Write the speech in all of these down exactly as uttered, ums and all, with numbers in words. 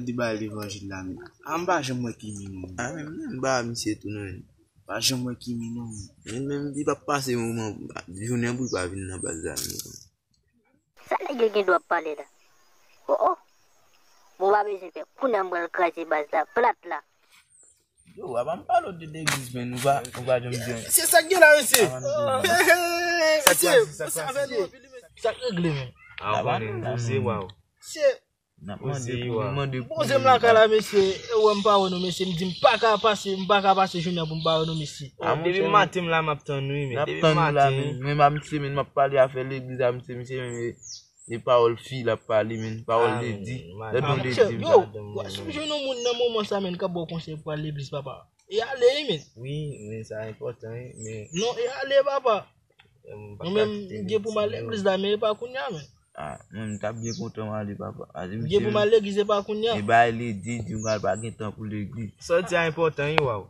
Di bay levanjil la, men. A, m pa janm wè Kimi non. A, men, men, m pa misye tou non, men. Pa janm wè Kimi non, men. Men, men, li p ap pase moman, jounen pou li pa vin nan baz la, men. Sa nèg yo gen dwa ap pale la? Oh, oh. Bon, pa bezwen pè. Kounye a m pral kraze baz la plat la. Yo, apa m pale w de legliz, men ou pa, ou pa janm di anyen. Se sa k gen la, mesye. Mesye, sa k regle, men? A, w konnen, se, waw. Mesye, N ap mande pou, mande pou Poze m lakay la, mesye. E wè m pa wè nou, mesye. M di m pa ka pase, m pa ka pase jounen an pou m pa wè nou, mesye. A, depi maten m la, m ap tann nou, men. N ap tann nou la, men. Men m ap, mesye, men m ap pale afè legliz a, mesye, mesye, men e, e pawòl fi l ap pale, men. Pawòl ledi. Lè don ledi. Yo, w ap jwenn yon moun nan moman sa, men, k ap ba w konsèy pou al legliz, papa. E ale, wi, men. Wi, men sa enpòtan, wi, men. Non, e ale, papa. Mwen menm, m gen pou m al legliz la, men e pa kounye a, men. A, mwen, m t ap byen kontan m ale, papa. M gen pou m al legliz, e pa kounye a. E bay ledi, di m al pa gen tan pou legliz. Sòti a enpòtan, wi, waw.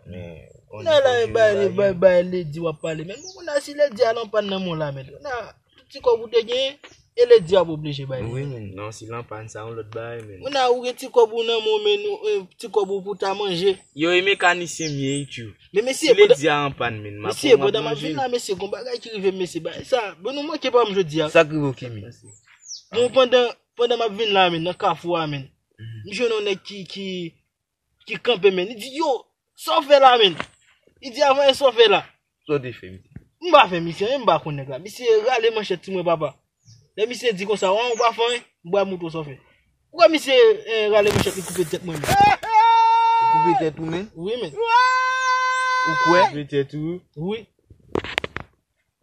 Men, kounye a, bay, bay, bay ledi w ap pale, men. Bon, kounye a, si ledi a lan pàn nan men w la, men. Kounye a, tout ti kòb ou te genyen, e ledi a w ap oblije bay li. Wi, men. Non, si lan pàn sa, yon lòt bagay, men. Kounye a, ou gen ti kòb ou nan men w, men, ou, e, ti kòb ou pou ta manje. Yo, e mekanisyen m ye, wi, tchou. Men mesye, si ledi a an pàn, men, m ap, mesye, pandan m ap vin la, mesye, gon bagay ki rive m, mesye. Bagay sa, bon, nou manke pa m jodi a. Sa k rive w, Kimi? Bon, pandan, pandan m ap vin la, men, nan kafou a, men, m jwenn yon nèg ki, ki, ki kanpe, men. Li di, "Yo, sa w fè la, men?" Li di, "Avan, e sa w fè la?" Sa w te fè, misye? M pa fè misye anyen, m pa konn nèg la. Misye rale manchèt sou mwen, papa. Lè misye di konsa, "Wan, ou pa fè anyen, m pral montre w sa w fè." Ou kwè misye, eh, rale manchèt li koupe tèt mwen, men? Ou koupe tèt ou, men? Wi, men. Ou kwè? Koupe tèt ou? Wi.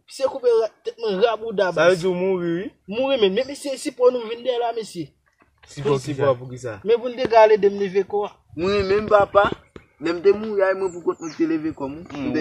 Misye koupe ra-, tèt mwen rabouda, baz. Sa vle di w mouri, wi. Mouri, men. Men misye, sipò nou vin dèyè la, mesye. Sipò kisa? Sipò pou kisa? Men pou n te ka al ede m leve kò a. Mwen menm, papa, lè m te mouri a, e mwen pou kont mwen ki te leve kò m, wi. M te